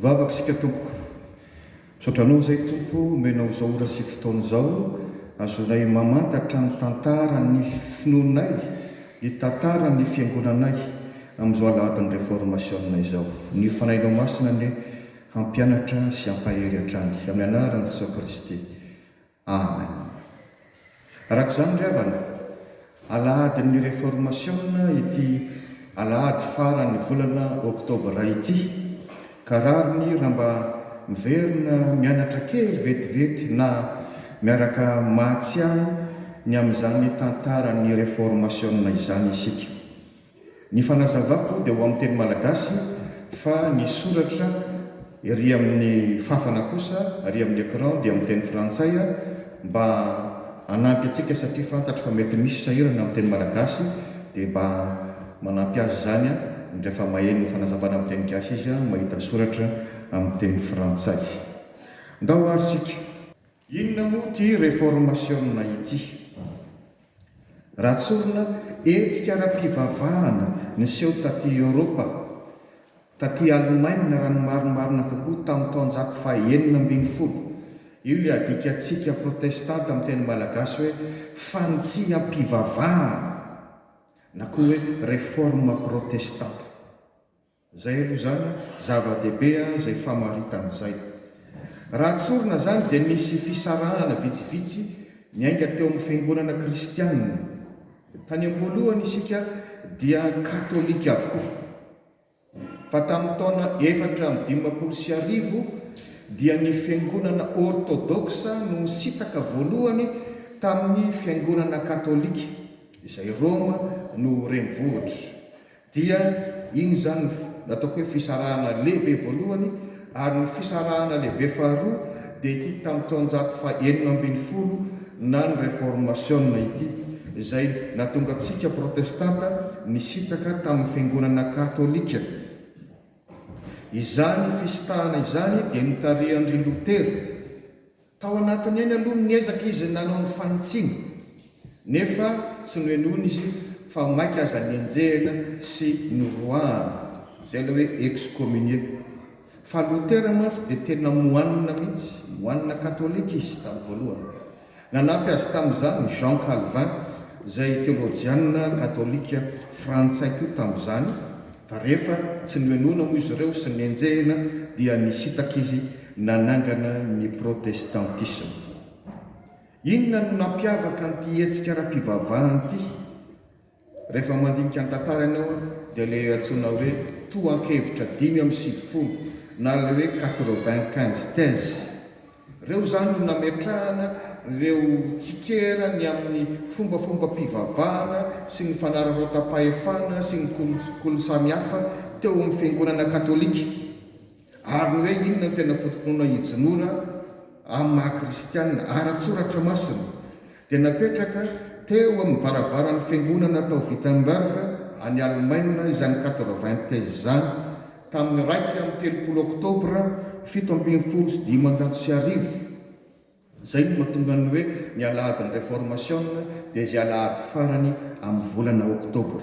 Vavaka isika Tompoko. Misaotra Anao izay Tompo omenao izao ora sy fotoana izao azonay mamantatra ny tantaran'ny finoanay, ny tantaran'ny Fiangonanay amin'izao alahadin'ny Reformasiona izao. Ny Fanahinao Masina anie hampianatra sy hampahery hatrany. Amin'ny anaran'i Jesoa Kristy. Amen. Araka izany ry havana, alahadin'ny Reformasiona ity alahady faran'ny volana oktobra ity, ka rariny raha mba miverina mianatra kely vetivety na miaraka mahatsiahy ny amin'izany tantaran'ny Reformasiona izany isika. Ny fanazavako dia ho amin'ny teny malagasy fa ny soratra ery amin'ny fafana kosa, ary amin'ny écran dia amin'ny teny frantsay mba hanampy antsika satria fantatro fa mety misy sahirana amin'ny teny malagasy dia mba manampy azy izany rehefa maheno ny fanazavana amin'ny teny gasy izy mahita soratra amin'ny teny frantsay. Ndao ary isika. Inona moa ity reformasiona ity? Raha tsorina, hetsika ara-pivavahana niseho taty Eoropa, taty Alemaina raha ny marimarina kokoa tamin'ny taonjato faha-16. Io ilay adikantsika protestanta amin'ny teny malagasy hoe fanitsiam-pivavahana na koa hoe réforme protestante. Zay aloha zany zava-dehibe zay famaritana zay. Raha tsorina zany dia nisy fisarahana vitsivitsy niainga teo amin'ny fiangonana kristianina. Tany am-boalohany isika dia katolika avokoa. Fa tamin'ny taona 1054 dia ny fiangonana ortodoksa no nisintaka voalohany tamin'ny fiangonana katolika, izay Roma no renivohitra. Dia iny izany no ataoko hoe fisarahana lehibe voalohany, ary ny fisarahana lehibe faharoa dia ity tamin'ny taonjato faha 16 na ny Reformasiona ity, izay nahatonga antsika protestanta nisintaka tamin'ny fiangonana katolika. Izany fisintahana izany dia notarihan-dry Lotera. Tao anatin'ny ainy aloha niezaka izy nanao ny fanitsiana, nefa tsy nohenoina izy fa mainka aza nenjehina sy noroahana, izay ilay hoe excommunié. Fa Lotera mantsy dia tena moanina mihitsy, moanina katolika izy tamin'ny voalohany. Nanampy azy tamin'izany Jean Calvin, izay teolojianina katolika frantsay koa tamin'izany, fa rehefa tsy nohenoina moa izy ireo sy nenjehina dia nisintaka izy nanangana ny protestantisma. Inona no nampiavaka an'ity hetsika ara-pivavahana ity? Rehefa mandinika ny tantara ianao dia ilay antsoina hoe tohan-kevitra 95 na ilay hoe 95 thèses. Ireo izany no nametrahana ireo tsikera ny amin'ny fombafombam-pivavahana sy ny fanararaotam-pahefana sy ny kolikoly samihafa teo amin'ny fiangonana katolika. Ary ny hoe inona no tena foto-pinoana hijinoana amin'ny maha kristiana ara-tsoratra masina dia napetraka teo amin'ny varavaran'ny fiangonana tao Wittenberg any Alemaina izany quatre-vingt izany tamin'ny 31 oktobra 1517. Izay no mahatonga ny hoe ny alahadin'ny Reformasiona dia izay alahady farany amin'ny volana oktobra.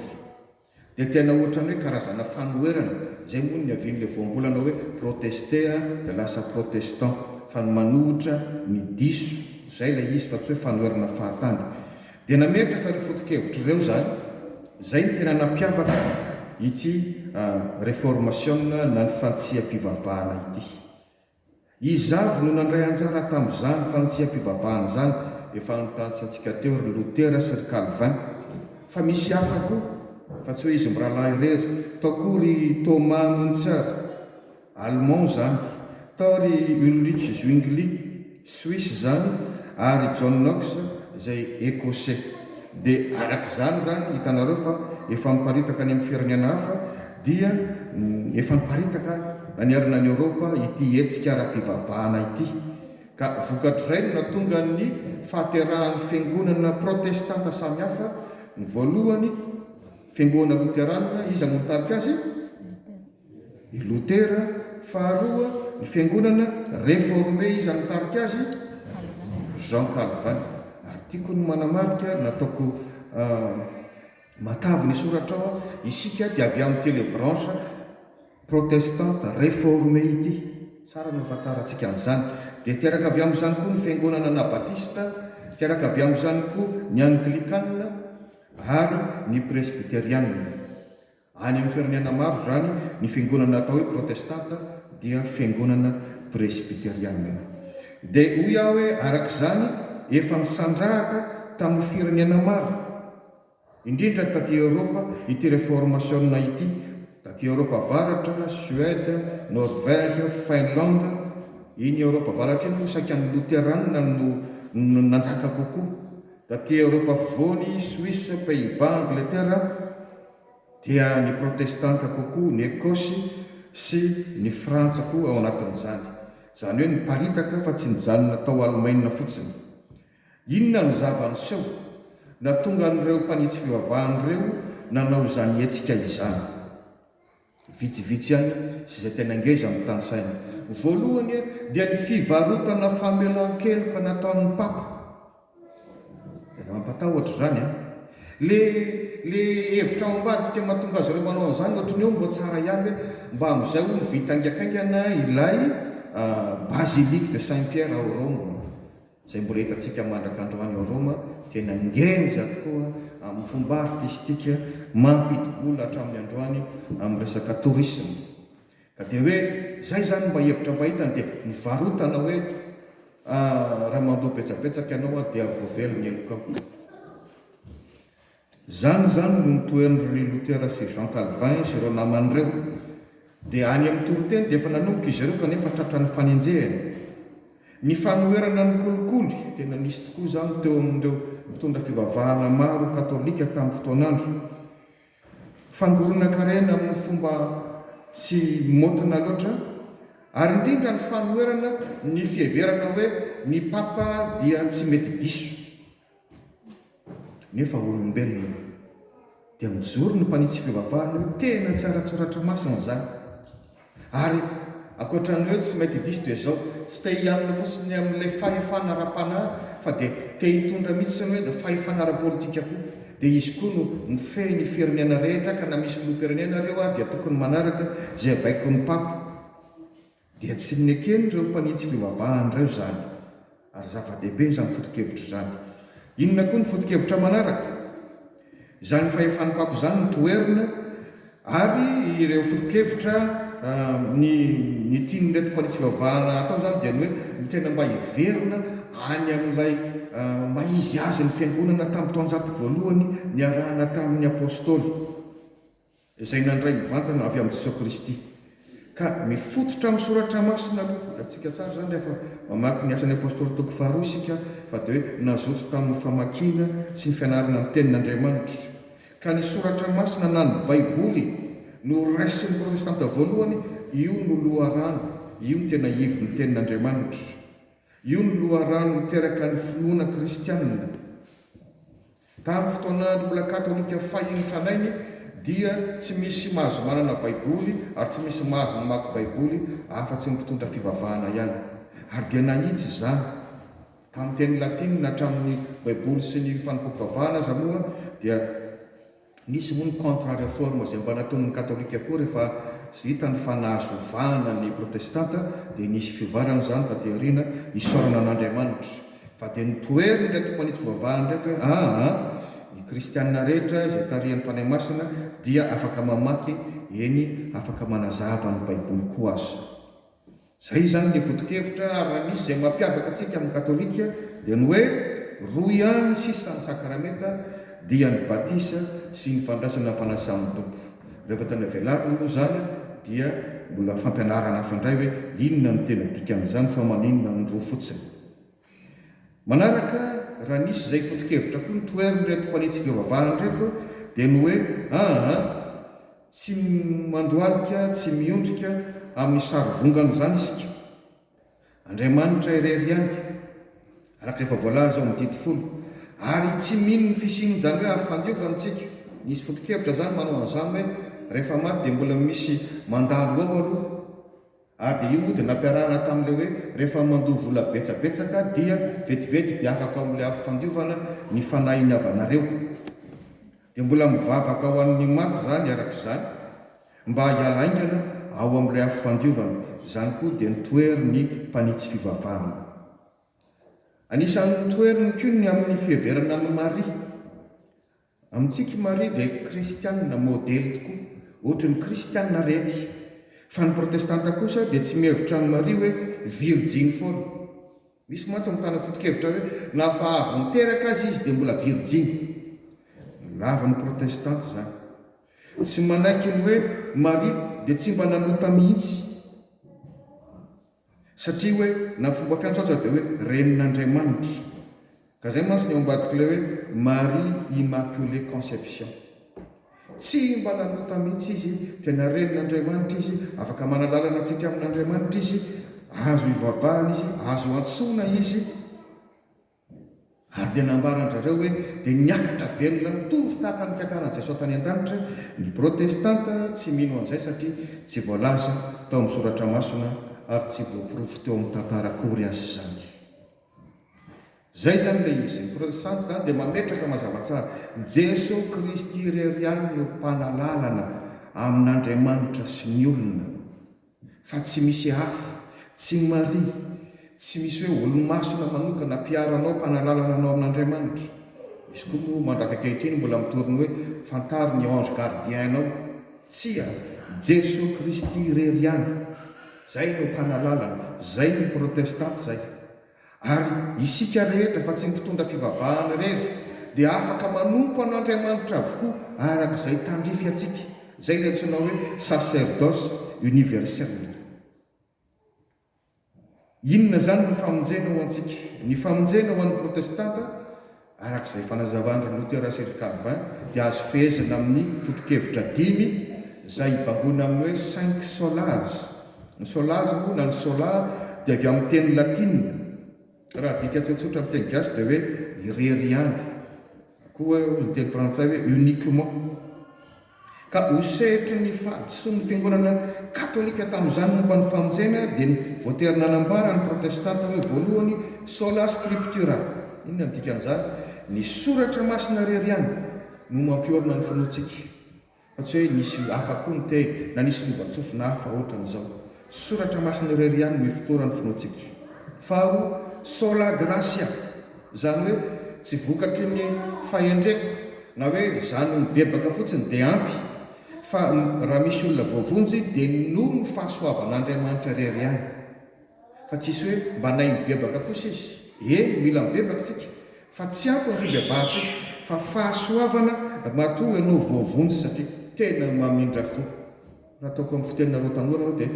Dia tena ohatran'ny hoe karazana fanoherana, izay moa no niavian'ilay voambolana hoe protester dia lasa protestant, fa ny manohitra ny diso, izay ilay izy fa tsy hoe fanoherana fahatany. Dia nametraka ireo foto-kevitra ireo izany, izay no tena nampiavaka ity reformasiona na ny fantsiam-pivavahana ity. Iza avy no nandray anjara tamin'izany fanitsiam-pivavahana izany? Efa notanisaintsika teo ry Lotera sy ry Calvin. Fa misy hafa koa, fa tsy hoe izy mirahalahy irery. Tao koa ry Thomas Müntzer, Allemand izany. Tao ry Ulrich Zwingli, Suisse izany, ary John Knox, izay Écossais. Dia araka izany izany, hitanareo fa efa miparitaka any amin'ny firenena hafa, dia efa niparitaka nanerana an'i Eoropa ity hetsika ara-pivavahana ity, ka vokatr'izay no nahatonga ny fahaterahan'ny fiangonana protestanta samihafa, ny voalohany, fiangonana loterana, iza no nitarika azy? I Lotera, faharoa, ny fiangonana reforme, iza no nitarika azy? Jean Calvin. Ary tiako ny manamarika, nataoko Matavy ny soratra ao, isika dia avy amin'ny telebranche. Protestanta Réformé ity. Tsara ny ahafantarantsika an'izany. Dia teraka avy amin'izany koa ny Fiangonana Anabatista, teraka avy amin'izany koa ny Anglikana ary ny Presbyteriana. Any amin'ny firenena maro izany, ny fiangonana atao hoe protestanta dia fiangonana presbyteriana. Dia hoy aho hoe araka izany, efa nisandrahaka tamin'ny firenena maro, indrindra taty Eoropa, ity reformasiona ity, taty Eoropa Avaratra, Suède, Norvège, Finlande, iny Eoropa Avaratra iny moa saika ny loterana no nanjaka kokoa, taty Eoropa Afovoany, Suisse, Pays-Bas, Angletera, dia ny protestanta kokoa, ny Ekosy sy ny Frantsa koa ao anatin'izany. Izany hoe niparitaka fa tsy nijanona tao Alemaina fotsiny. Inona no zava-niseho nahatonga an'ireo mpanitsy fivavahana ireo nanao izany hetsika izany? Vitsivitsy ihany sy izay tena ngeza no tanisaina. Voalohany dia ny fivarotana famelan-keloka nataon'ny Papa. Tena mampatahotra izany an! Le le hevitra ao ambadika mahatonga azy ireo manao an'izany ohatry ny hoe mba tsara ihany hoe mba amin'izay hono vita haingankaingana ilay Basilique de Saint Pierre ao Rome. Izay mbola hitantsika mandraka androany ao Roma, tena ngeza tokoa amin'ny fomba artistika mampidi-bola hatramin'ny androany amin'ny resaka tourisme. Ka dia hoe izay izany mba hevitra mba hitany dia nivarotana hoe raha mandoa betsabetsaka ianao dia voavelo ny helokao. Izany izany no nitoerin-dry Lotera sy Jean Calvin sy ireo namany ireo. Dia any amin'ny toriteny dia efa nanomboka izy ireo kanefa tratran'ny fanenjehana. Ny fanoherana ny kolikoly, tena nisy tokoa izany teo amin'ireo mpitondra fivavahana maro katolika tamin'ny fotoan'andro. Fangoronan-karena amin'ny fomba tsy maotina loatra, ary indrindra ny fanoherana ny fiheverana hoe ny Papa dia tsy mety diso. Nefa olombelona. Dia mijoro ny mpanitsy fivavahana hoe tena tsy ara-tsoratra masina izany. Ary ankoatra ny hoe tsy mety diso dia izao, tsy te hianina fotsiny amin'ilay fahefana ara-panahy fa dia te hitondra mihitsy ny hoe fahefana ara-politika koa. Dia izy koa no mifehy ny firenena rehetra ka na misy filoham-pirenena ary eo ary dia tokony manaraka izay baikon'ny Papa. Dia tsy neken'ireo mpanitsy fivavahana ireo izany, ary zava-dehibe izany foto-kevitra izany. Inona koa ny foto-kevitra manaraka? Izany fahefan'ny Papa izany no toherina, ary ireo foto-kevitra ny ny tian'ireto mpanitsy fivavahana atao izany dia ny hoe ny tena mba hiverina any amin'ilay maha izy azy ny Fiangonana tamin'ny taonjato voalohany niarahana tamin'ny Apostoly. Izay nandray mivantana avy amin'i Jesoa Kristy. Ka mifototra amin'ny Soratra Masina aloha. Hitantsika tsara izany rehefa mamaky ny Asan'ny Apostoly toko faharoa isika fa dia hoe nazoto tamin'ny famakiana sy ny fianarana ny Tenin'Andriamanitra. Ka ny Soratra Masina na ny Baiboly no raisin'ny Protestanta voalohany, io no loharano, io no tena ivon'ny Tenin'Andriamanitra. Io no loharano miteraka ny finoana kristianina. Tamin'ny fotoan'andro mbola katolika fahiny tranainy dia tsy misy mahazo manana baiboly ary tsy misy mahazo mamaky baiboly afa-tsy ny mpitondra fivavahana ihany. Ary dia nahitsy izany. Tamin'ny teny latinina hatramin'ny baiboly sy ny fanompoam-pivavahana aza moa dia Nisy moa ny contre reforme izay mba nataon'ny katolika koa rehefa hitany fa nahazo vahana ny protestanta dia nisy fiovarana izany taty aoriana, isaorana an'Andriamanitra fa dia notoheriny ireto mpanitsy fivavahana ireto hoe aa ny kristianina rehetra izay tarihan'ny Fanahy Masina dia afaka mamaky eny afaka manazava ny baiboly koa aza. Izay izany ilay foto-kevitra ary raha misy izay mampiavaka antsika amin'ny katolika dia ny hoe roa ihany sisa ny sakramenta dia ny batisa sy ny fandraisana ny fanasan'ny Tompo. Rehefa tena velarina moa izany dia mbola fampianarana hafa indray hoe inona no tena dikan'izany fa maninona ny roa fotsiny. Manaraka, raha nisy izay foto-kevitra koa notoherin'ireto mpanitsy fivavahana ireto dia ny hoe aa tsy mandohalika, tsy miondrika amin'ny sary vongana izany isika. Andriamanitra irery ihany, araka efa voalaza ao amin'ny didy folo. Ary tsy mino ny fisian'izany hoe afo fandiovana isika. Nisy foto-kevitra izany manao an'izany hoe rehefa maty dia mbola misy mandalo ao aloha. Ary dia io moa dia nampiarahana tamin'ilay hoe rehefa mandoa vola betsabetsaka dia vetivety dia afaka ao amin'ilay afo fandiovana ny fanahin'ny havanareo. Dia mbola mivavaka ho an'ny maty izany araka izany mba hiala haingana ao amin'ilay afo fandiovana. Izany koa dia notoherin'ny mpanitsy fivavahana. Anisan'ny notoheriny koa ny amin'ny fiheverana an'i Maria. Amintsika i Maria dia kristianina modely tokoa, ohatry ny kristianina rehetra. Fa ny protestanta kosa dia tsy mihevitra an'i Maria hoe virjiny foana. Misy mantsy mitana foto-kevitra hoe na fa avy niteraka aza izy dia mbola virjiny. Lavin'ny protestanta izany. Tsy manaiky ny hoe Maria dia tsy mba nanota mihitsy. Satria hoe na fomba fiantso aza dia hoe renin'Andriamanitra. Ka izay mantsy ny ao ambadik'ilay hoe Marie Immaculée Conception. Tsy mba nanota mihitsy izy, tena renin'Andriamanitra izy, afaka manalalana antsika amin'Andriamanitra izy, azo ivavahana izy, azo antsoina izy. Ary dia nambaran-drareo hoe dia niakatra velona mitovy tahaka ny fiakaran'i Jesoa tany an-danitra, ny protestanta tsy mino an'izay satria tsy voalaza tao amin'ny soratra masina ary tsy voaporofo teo amin'ny tantara akory aza izany. Izay izany ilay izy, ny protestanta izany dia mametraka mazava tsara, Jesoa Kristy irery ihany no mpanalalana amin'Andriamanitra sy ny olona. Fa tsy misy hafa, tsy Maria, tsy misy hoe olomasina manokana mpiaro anao, mpanalalana anao amin'Andriamanitra. Misy koa moa mandraka ankehitriny mbola mitory ny hoe fantaro ny ange gardien-nao. Tsia, Jesoa Kristy irery ihany. Zay no mpanalalana, zay no protestanta zay. Ary isika rehetra, fa tsy ny mpitondra fivavahana irery, dia afaka manompo an'Andriamanitra avokoa araka izay tandrify antsika. Izay ilay antsoina hoe sacerdoce universel. Inona izany no famonjena ho antsika? Ny famonjena ho an'ny protestanta, araka izay fanazavan-dry Lotera sy ry Calvin, dia azo fehezina amin'ny foto-kevitra dimy izay ibangoina amin'ny hoe cinq solas. Ny solas moa na ny sola dia avy amin'ny teny latina. Raha adika tsotsotra amin'ny teny gasy dia hoe irery ihany. Na koa hoe hoy ny teny frantsay hoe uniquement. Ka ho sehatry ny fahadisoan'ny Fiangonana katolika tamin'izany momba ny famonjena dia ny voatery nanambara ny protestanta hoe voalohany sola scriptura. Inona no dikan'izany? Ny soratra masina irery ihany no mampiorina ny finoantsika. Fa tsy hoe nisy hafa koa niteny na nisy lovantsofina hafa ohatran'izao. Soratra masina irery ihany no ifotoran'ny finoantsika. Faharoa, sola gratia. Izany hoe tsy vokatry ny fahendreko na hoe za no mibebaka fotsiny dia ampy fa raha misy olona voavonjy dia noho ny fahasoavan'Andriamanitra irery ihany fa tsisy hoe mba nahay mibebaka kosa izy. Eny, mila mibebaka isika fa tsy ampy ny fibebahantsika fa fahasoavana matoa ianao voavonjy satria tena mamindra fo. Raha ataoko amin'ny fiteninareo tanora aho dia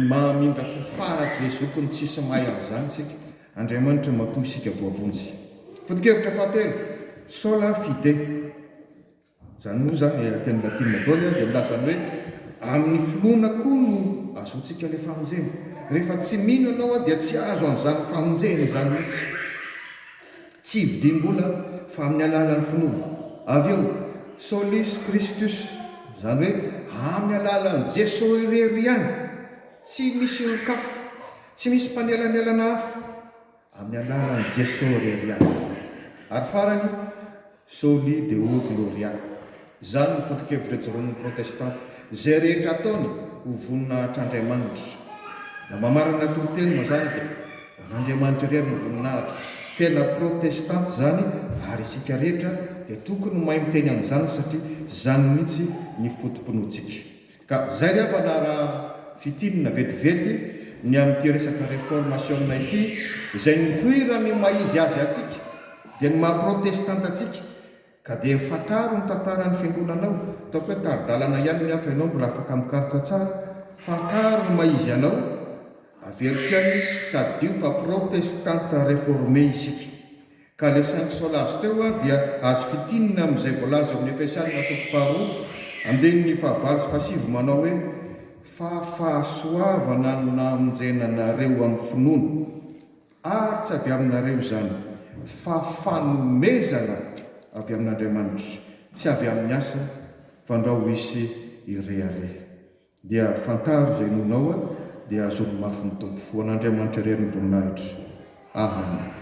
mamindra fo farak'izay zokiny tsisy mahay an'izany isika. Andriamanitra matoa isika voavonjy. Foto-kevitra fahatelo, Sola fide. Izany moa izany teny latina daholo dia milaza ny hoe amin'ny finoana koa no ahazoantsika ilay famonjena. Rehefa tsy mino ianao dia tsy azo an'izany famonjena izany mihitsy. Tsy vidiam-bola fa amin'ny alalan'ny finoana. Avy eo, Solis Christus, izany hoe amin'ny alalan'i Jesoa irery ihany. Tsy misy olon-kafa. Tsy misy mpanelanelana hafa, amin'ny alalan'i Jesoa irery ihany. Ary farany, Soli Deo Gloria. Izany no foto-kevitra ijoroan'ny Protestanta. Izay rehetra ataony ho voninahitr'Andriamanitra. Na mamarana toriteny moa izany dia ho an'Andriamanitra irery ny voninahitra. Tena Protestanta izany ary isika rehetra dia tokony ho mahay miteny an'izany satria izany mihitsy ny foto-pinoantsika. Ka zay ry havana raha fintinina vetivety ny amin'ity resaka reformasiona ity, izay nipoiran'ny maha izy azy antsika, dia ny maha protestanta antsika, ka dia fantaro ny tantaran'ny fiangonanao, ataoko hoe tari-dalana ihany ny ahy fa ianao mbola afaka mikaroka tsara, fantaro ny maha izy anao, averiko ihany, tadidio fa protestanta reforme isika. Ka le cinq solas teo dia azo fintinina amin'izay voalaza ao amin'ny Efesianina toko faharoa andininy fahavalo sy fahasivy manao hoe, Fa fahasoavana no namonjena anareo amin'ny finoana, ary tsy avy aminareo izany, fa fanomezana avy amin'Andriamanitra, tsy avy amin'ny asa, fandrao hisy hirehareha. Dia fantaro izay inoanao dia azony mafy ny Tompo. Ho an'Andriamanitra irery ny voninahitra. Amen.